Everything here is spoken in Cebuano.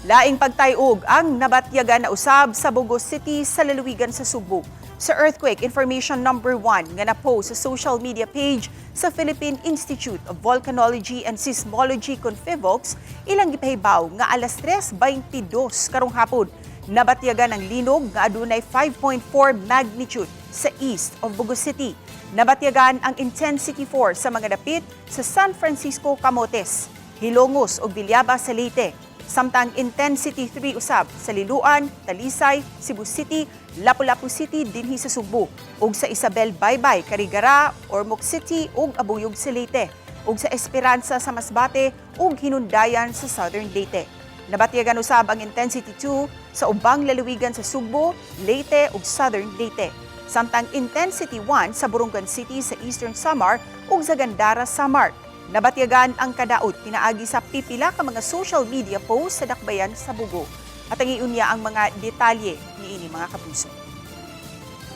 Laing pagtayog ang nabatyagan na usab sa Bogo City sa lalawigan sa Sugbo. Sa earthquake information number 1 nga na-post sa social media page sa Philippine Institute of Volcanology and Seismology Confivox, ilang gipahibaw nga alas 3:22 karong hapon nabatyagan ang linog nga adunay 5.4 magnitude sa east of Bogo City. Nabatyagan ang intensity 4 sa mga dapit sa San Francisco, Camotes, Hilongos ug Villaba sa Leyte. Samtang intensity 3 usab sa Liloan, Talisay, Cebu City, Lapu-Lapu City dinhi sa Sugbo ug sa Isabel Baybay, Carigara, Ormoc City ug Abuyog sa Leyte ug sa Esperanza sa Masbate ug Hinundayan sa Southern Leyte. Nabatyagan usab ang intensity 2 sa ubang lalawigan sa Sugbo, Leyte ug Southern Leyte. Samtang intensity 1 sa Borongan City sa Eastern Samar ug sa Gandara, Samar. Nabatyagan ang kadaot pinaagi sa pipila ka mga social media post sa dakbayan sa Bogo. At ang niya ang mga detalye niini, mga kapuso.